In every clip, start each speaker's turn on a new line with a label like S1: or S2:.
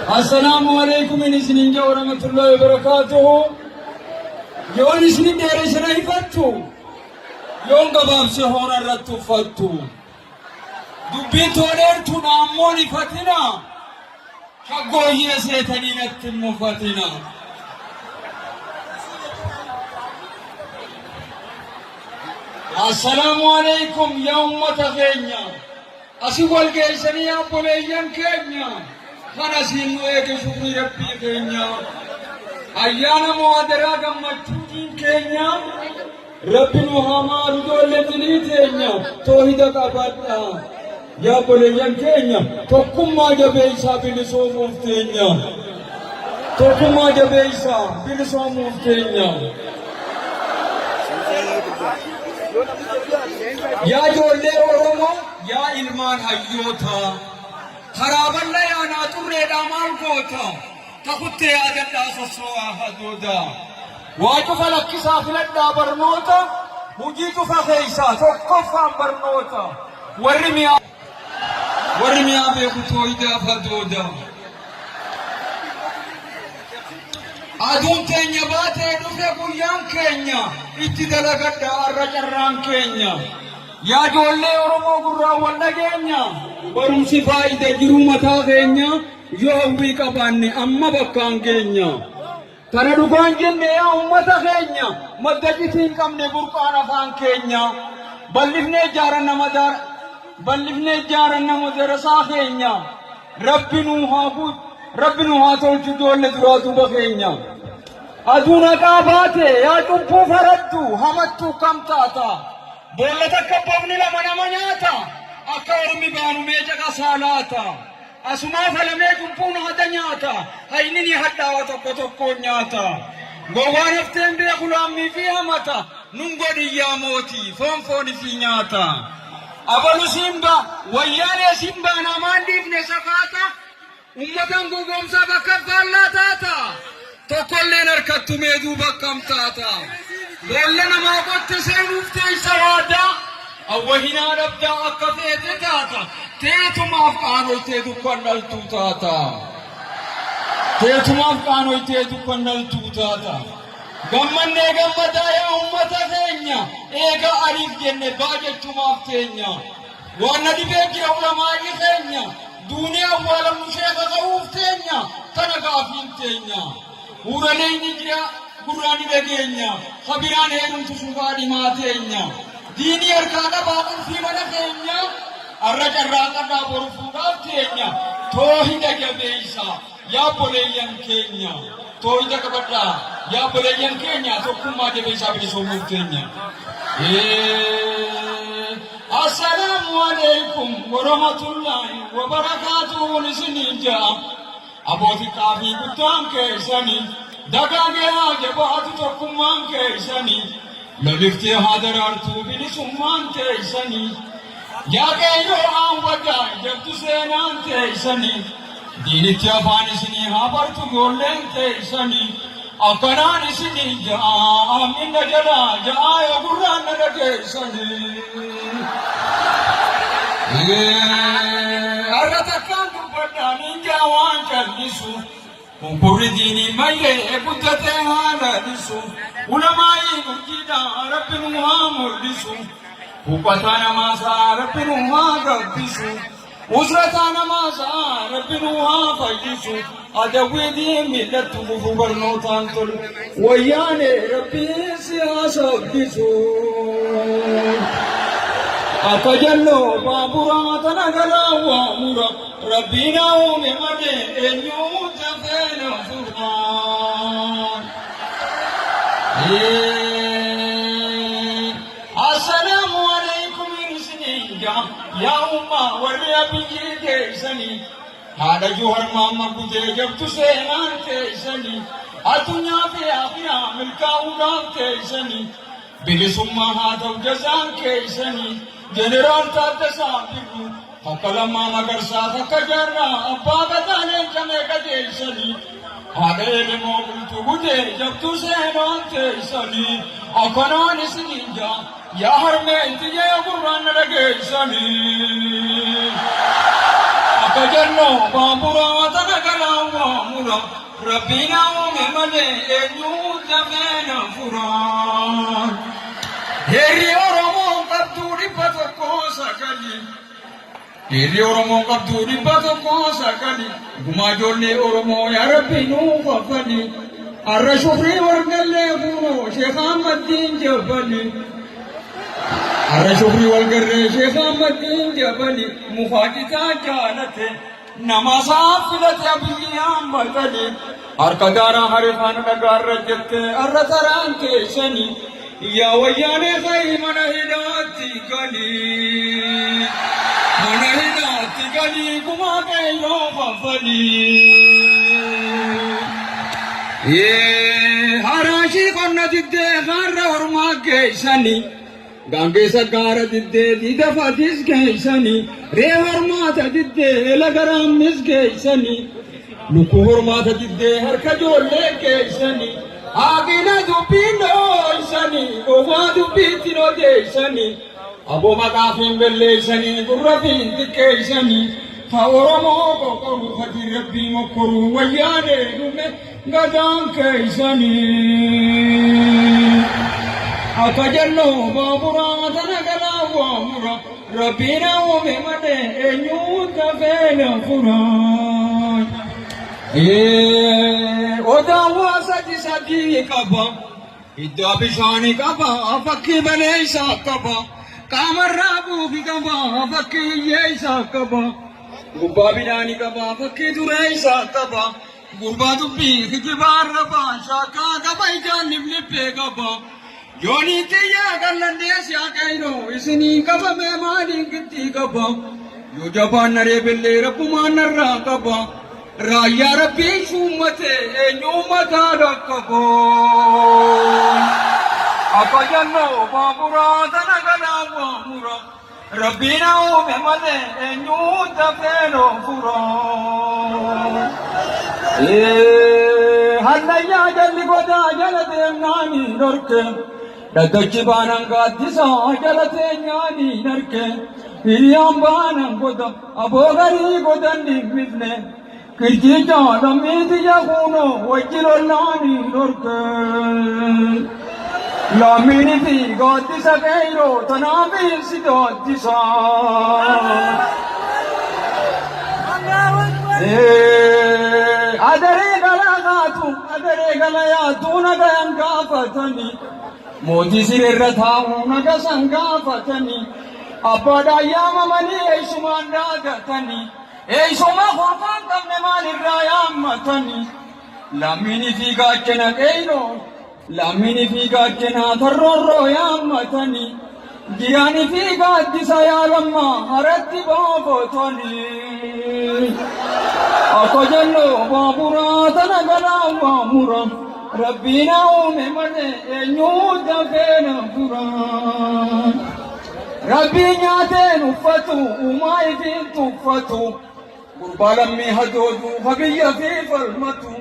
S1: Assalaamu alaikum isinin jaa warahmatullahi wabarakaatuhu. Yoon isinin dheeressina hifattu, yoon gabaabse hoona irratti uffattu. Dubbiin too dheertuudha ammoon ifatina. Shaggooyyee seetanii natti hin mufatina. Assalaamu alaikum yaa ummata keenya. Asi wal geessanii yaa obboleeyyan keenya. Kan asiin nu eege shukrii Rabbii keenya. Ayyaana muhaadaraa gammachuutiin keenya. Rabbi nu haa maaru ijoollee dilii teenya toohida qabadha. Yaa obboleeyyan keenya tokkummaa jabeessaa bilisoomuuf teenya. Tokkummaa jabeessaa bilisoomuuf teenya. Yaa ijoollee Oromoo, yaa ilmaan hayyootaa, karaa bal'aa yaanaa xurreedhaa maal goota? Takuttee yaadadhaa sossoo'aa hadoodaa. Waa cufa lakkisaa filadhaa barnoota, hujii cufa keessaa tokkoffaan barnoota. Warri mi'aa beeku tooyidaaf hadooda. Aduun teenya baatee dhufe guyyaan keenya itti dalagadhaa arra carraan keenya. Yaa ijoollee Oromoo gurraan wal dhageenya barumsi faayida jiruu mataa keenya yoo hawwii qabaanne amma bakkaan geenya. Tana dhugaan jenne yaa ummata keenya madda citii hin qabne burqaan afaan keenya. Bal'ifnee ijaaranna madaara bal'ifnee ijaaranna madarasaa keenya. Rabbi nuu haa guut Rabbi nuu haa tolchu ijoollee duraa duuba keenya. Aduun haqaa baate yaa cubbuu faraddu hamattuu kam taata. Boolla takka bofni lama nama nyaata akka ormi baanu mee caqasaa laata. Asumaa falamee cubbuun hada nyaata hayni ni hadhaawa tokko tokkoon nyaata. Gowwaan hafteen beeku laammii fi hamata nun godhin yaa mootii foon foon isii nyaata. Abalu siin ba wayyaanee siin baanaa maan dhiifne safaata ummatan gowwoomsaa bakka faallaa taata. Tokkolleen harkattu mee duuba akkam taata. Boolla namaa qotte seenuuf teessa waadaa. Awwahinaa dhabdaa akka feete taata. Teetumaaf qaanoytee dukkan dhaltuu taata. Teetumaaf qaanoytee dukkan dhaltuu taata. Gammannee gammadaa yaa ummata keenya. Eega ariif jenne baa jechumaaf teenya. Waan na dhibee jira ulamaa'ii keenya. Duunee awwaalamnu sheeka ka'uuf teenya. Tana gaafiin teenya. Huuraleen jira gurraan ni dhageenya. Kabiraan heerumtu suufaa dhimaa teenya. Diinii harkaa dhabaa qulfii mana keenya. Arra carraa qadhaa boru fuudhaaf teenya. Toohida jabeessa yaa obboleeyyan keenya. Toohida qabadhaa yaa obboleeyyan keenya tokkummaa jabeessaa bilisoomuuf teenya. Assalaamu alaikum warahmatullaahi wabarakaatuhu isiniin ja'a. Aboo xiqqaa fi guddaan keessanii dagaagee haa jabaatu tokkummaan keessanii loliftee haa daraartuu bilisummaan teessanii yaa qeeyyoo aan wadaa jabdu seenaan teessanii diinitti afaan isinii haa bartu ijoolleen teessanii akkanaan isinii ja'a amminna jalaa ja'a yoo gurraan na dhageessanii. Har'a takkaan dubbadhaan hin jaa waan callisu. Kunkurri diinii mayyee guddatee haa lalisu. Ulamaa'iin urjiidha Rabbi nu haa mul'isu. Hubataa namaasaa Rabbi nu haa gabbisu. Usrataa namaasaa Rabbi nu haa fayyisu. Adawwii diin millattu gufuu barnootaan tolu. Wayyaane Rabbi si haa sabbisu. Akka jalloo baaburaa tana galaa waamura. Rabbi na uume malee eenyuu dafee na furaa. Assalaamu alaikum isiniin jaa yaa ummaa warri abiyyii teessanii haadha Juhar Maamma Gutee jabdu seenaan teessanii addunyaa fi akhiraa milkaa'uudhaaf teessanii bilisummaa haa ta'u jazaan keessanii Jeneraal Taaddasaa Birruu takka Lammaa Magarsaa takka Jaarraa Abbaa Gadaa leenca meeqa teessanii haadha Elemoo Bultuu Gutee jabduu seenaan teessanii akkanaan isiniin jaa yaa harmee tiyya yaa gurraan na dhageessanii. Akka jalloo baaburaa tana galaan. mura. Rabbiin uume malee eenyuu dafee na fura. Heerri Oromoon qabduu 109. Heerri Oromoon qabduu 109. Gumaa ijoollee Oromoo yaa Rabbi nuu kaffali. Arra shufrii wargallee kunoo Sheekh Ahmaddiin Jabali. Arra shufrii walgarree Sheekh Ahmaddiin Jabali. Mukaa citaa jaalate nama isaa filate Abiyyi Ahmad Ali. Harka daaraa harifaan dhagaarra jette arra taraan keessani. Yaa wayyaanee ka'ii mana hidhaatti galii. Mana hidhaatti galii gumaa qeeyyoo kaffalii. Haraashii qonna diddee gaarra ormaa geessanii. Gaangeessa gaara diddee diida fatis geessanii. Ree hormaata diddee laga raammis geessanii. Lukkuu hormaata diddee harka ijoollee geessanii. Haaqina dubbiin dhooysanii qofaa dubbiitti odeessanii. Aboo maqaa fi hin belleessanii gurra fi hin xiqqeessanii. Ka Oromoo qoqqoru fatii rabbii mokkoruu wayyaanee dhume gadaan keessanii. Akka jennu baaburaa tana galaa waamura rabbiin uume malee eenyuu dafee na furaa. Odaan waa sadi sadii qaba. Iddaa bishaanii qaba fakkii baleessaa qaba. Qaamarraa buufi qaba fakkii hiyyeessaa qaba. Gubbaa midhaanii qaba fakkii dureessaa qaba. Gurbaa dubbii kijibaa arrabaa shaakkaa qaba ijaan liblibbee qaba. Yoonii xiyyaa qallandee siyaa isinii qabame maaliin gittii qaba. Yoo jabaan naree billee rabbumaan narraa qaba. Raayyaa rabbii shuummate eenyu mataa dhaqqabo. Akka jennu baaburaa tana galaa waamura. Rabbiin uume malee eenyu dafee fura. Hallayyaa jalli godaa jala deemnaanii dhorke. Dhaddachi baanan gaaddisaa jala teenyaanii dharke. Hiriyaan baanan goda aboo garii godan dhimmifne. Kirjicha lammiiti jahuunoo wajji lollaanii dhorke. Lammiini fi gaaddisa qeyroo tanaafis si gaaddisa. Adaree galaa kaatu adaree gala yaatu nagayan gaafatanii. Mootii sirerra taa'u nagasan gaafatanii. Abbaadhaan yaamamanii eessumaan daagatanii. Eessuma kolfaan qabne maalirraa yaammatanii. Lammiini fi gaachana qeyroo lammiini fi gaachana tarroorroo yaammatanii. Jiraanii fi gaaddisa yaalammaa haratti baafatanii. Akka jennu baaburaa tana galaa waamura. Rabbiin uume malee eenyuu dafee na fura. Rabbiin nyaateen uffatu uumaa ifiin tuffatu. Gurbaa lammii hadoodu ka biyya fi falmatu.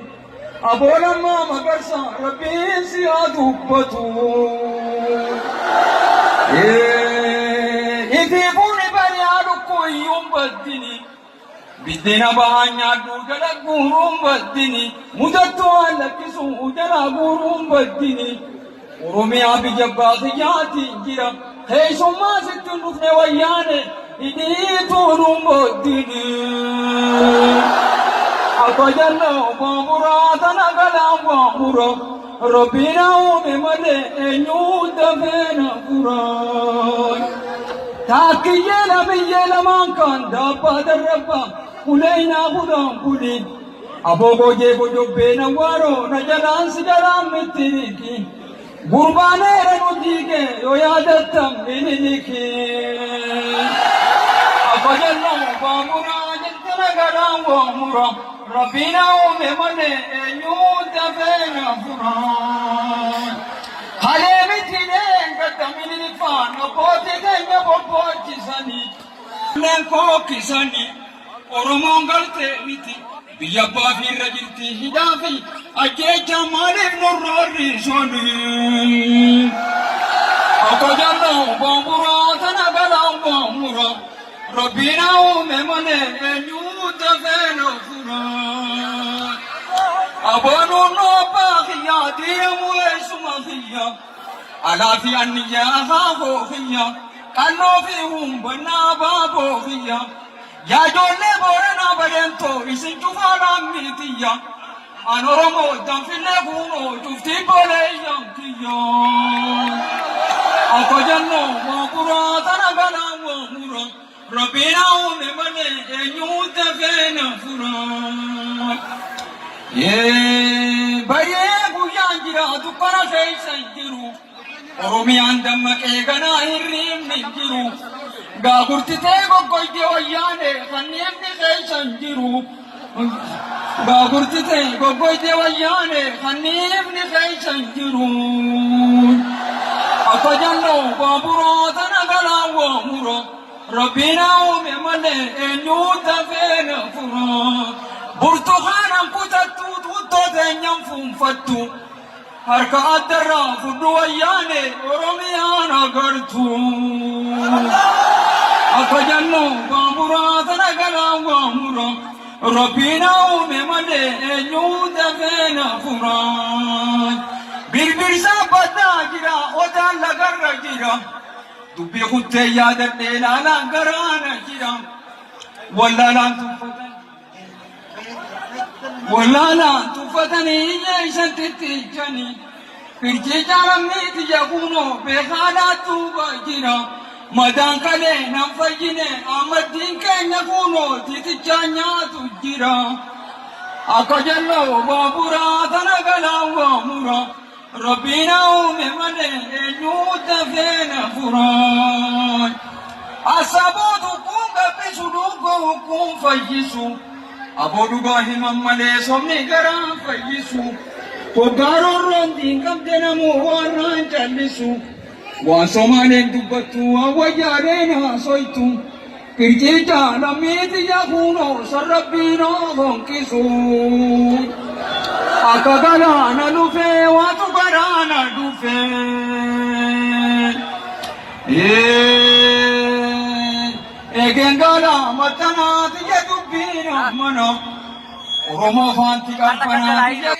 S1: Aboo lammaa magarsaa rabbiin si haa dubbatu. Itii fuuni bari'aa lukkuu iyyuun baddini. Biddeena bahaa nyaadhu jala guuruun baddini. Mudattuu waan lakkisu jala guuruun baddini. Oromiyaa biyya abbaa kiyyaatiin jira. Keessummaa sitti hin dhufne wayyaane hidhii tuuluun booddini. Akka jennu baaburaa tana galaan waamura. Rabbiin uume malee eenyuu dafee na fura. Taakkiyyee lamiyyee lamaan kan daabbaa darrabbaa uleynaa kudhaan buli. Aboo goojee gojobbee nawwaaroo na jalaan si jalaan mittiriki. Gurbaaneera nu diige yoo yaadattan miniliki. Akka jennu baaburaa jettana garaan waamura. Rabbiin uume malee eenyuu dafee na fura. Halee miti leengadda minilifaan abbootii keenya bobboochisanii. Leen kookkisanii Oromoon galtee miti biyya abbaa fi irra jirti hidhaa fi ajjeechaa maaliif nurroorriisanii. Akka jennu baaburaa tana galaan waamura. Rabbiin uume malee eenyuu dafee na fura. Aboonuun abbaa kiyya diinamu eessuma kiyya. Alaa fi anniyyaa akaakoo kiyya. Qannoo fi humbannaa baaboo kiyya. Yaa ijoollee Booranaa bareentoo isin cufaa laammii tiyya. An Oromoo danfillee kuunoo cuftii boleeyyan kiyya. Akka jennu baaburaa tana galaan waamura. Rabbiin na uume malee eenyuu dafee na fura. Bayyee guyyaan jira dukkana keessa hin jiru. Oromiyaan dammaqee ganaa hirriibni hin jiru. Gaagurtitee goggoyte wayyaane kanniifni keessa hin jiru. Gaagurtitee goggoyte wayyaane kanniifni keessa hin jiru. Akka jennu baaburoo tana galaan waamura. Rabbiin na uume malee eenyuu dafee na fura. Burtukaanaan kutattu xuuxxoo teenyaan fuunfattu. Harka addarraa fudhu wayyaane Oromiyaan agartu. Akka jennu baaburaa tana galaan waamura. Rabbiin na uume malee eenyuu dafee na fura. Birbirsa baddaa jira odaan lagarra jira. Dubbii kuttee yaadadhee laalaan garaana jira. Wallaalaan tuffatan. Wallaalaan tuffatanii hiyyeessan xixxiichanii. Firjicha lammii tiyya kunoo beekaa laattuu jira. Madaan kalee nan fayyine amaddiin keenya kunoo titichaa nyaatu jira. Akka jalloo baaburaa tana galaan waamura. Rabbiin na uume malee eenyuu dafee na fura. Asabootu kun gabbisu dhuguu kun fayyisu. Aboo dhugaa himan malee sobni garaa fayyisu. Hoggaa roorroon diinqamte namuu warraan callisu. Waan Somaaleen dubbattu waan wayyaaleen haasoytu. Qirciica lammii tiyya kunoo san rabbiin honqisu. Akka galaana lufee waatu garaana dhufee. Eegeen gaala maxxanaa tiyya dubbiin mana. Oromoo faanti qabbanaa tiyya.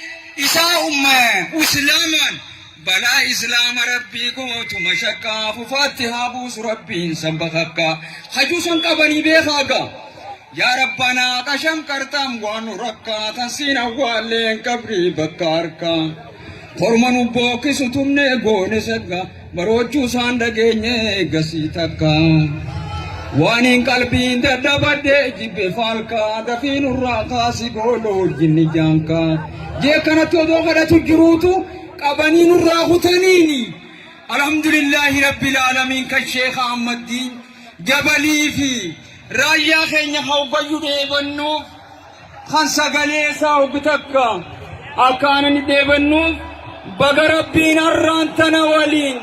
S1: Isaa umma Islaamaan balaa Islaama rabbii gootu mashaqqaa fufaatti haa buusu rabbiin san bakakkaa hajuu san qabanii beekaa gaa. Yaa rabbanaa qasham qarxaam waan nu rakkaatan siin awwaalleen qabrii bakka harkaa. Korma nu bookkisu tumnee goone sagga baroochuu isaan dhageenye gasii takka. Waan hin qalbiin dadhabadhe jibbe faalkaa dafii nurraa kaasi gooloo jinni jaankaa. Jee kanatti odoo kadhatu jiruutu qabanii nurraa kutaniini. Alhamdulillaahi Rabbil Aalamiin kan Sheekha Ahmaddiin Jabalii fi raayyaa keenya hawwayyu dheebannuuf kan sagalee isaa hoggu takka akka aanani dheebannuuf baga Rabbiin har'aan tana waliin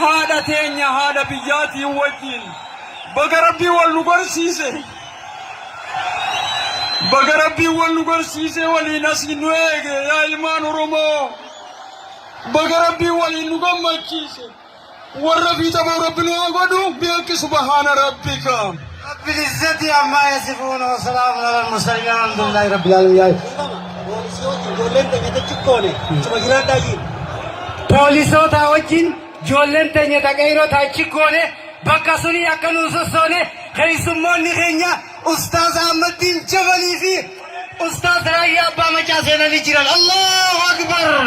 S1: haadha teenya haadha biyyaatiin wajjin baga Rabbiin wal nu barsiise. Baga Rabbiin wal nu barsiise waliin asiin nu eege yaa ilmaan Oromoo. Baga Rabbiin waliin nu gammachiise. Warra fiixa ba'u Rabbi nu haa godhu beeki subhaana rabbika.
S2: رب العزة عما يصفون وسلام على المرسلين الحمد لله رب العالمين.
S3: Ijoolleen teenya xixiqqoone cuma jiraadhaa jiru.
S2: Poolisoota wajjin ijoolleen teenya dhaqeerota achi goone bakka suni akka nu sossoone keessummoonni keenya Ustaaz Ahmaddiin Jabalii fi Ustaaz Raayyaa Abbaa Macaa seenanii jiran. Allahu Akbar!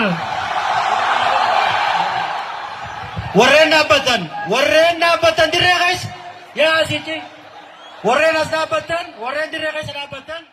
S2: Warreen dhaabbatan dirree keessa yaa asitti warreen as dhaabbatan warreen dirree keessa dhaabbatan.